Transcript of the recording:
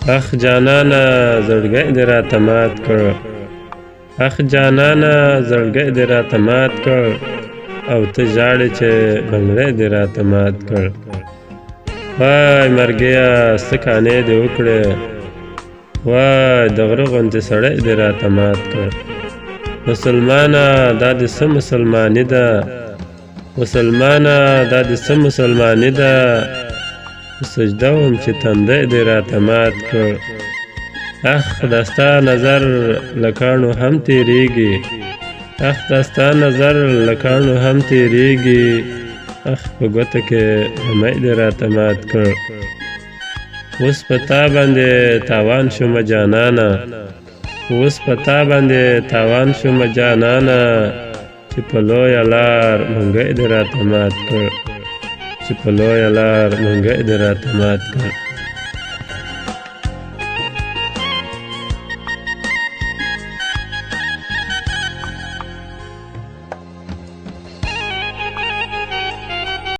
اخ جانانه زړګی دې راته مات کړ، اخ جانانه زړګی دې راته مات کړ، او ته ژاړې چې بنګړی دې راته مات کړ. وای مرګیه څه کانې دې وکړې، وای د غره غوندې سړی دې راته مات کړ. مسلمانه دا د څه مسلماني ده، مسلمانه دا د څه مسلماني ده، سجده وم چې تندی دې راته مات کړ. اخ دا ستا نظر له کاڼو هم تېرېږي، اخ دا ستا نظر له کاڼو هم تېرېږي، اخ په ګوته کې رمۍ دې راته مات کړ. اوس په تا باندې تاوان شومه جانانه، اوس په تا باندې تاوان شومه جانانه، چې په لویه لار منګی دې راته مات کړ، چې په لویه لار منګی دې راته مات کړ.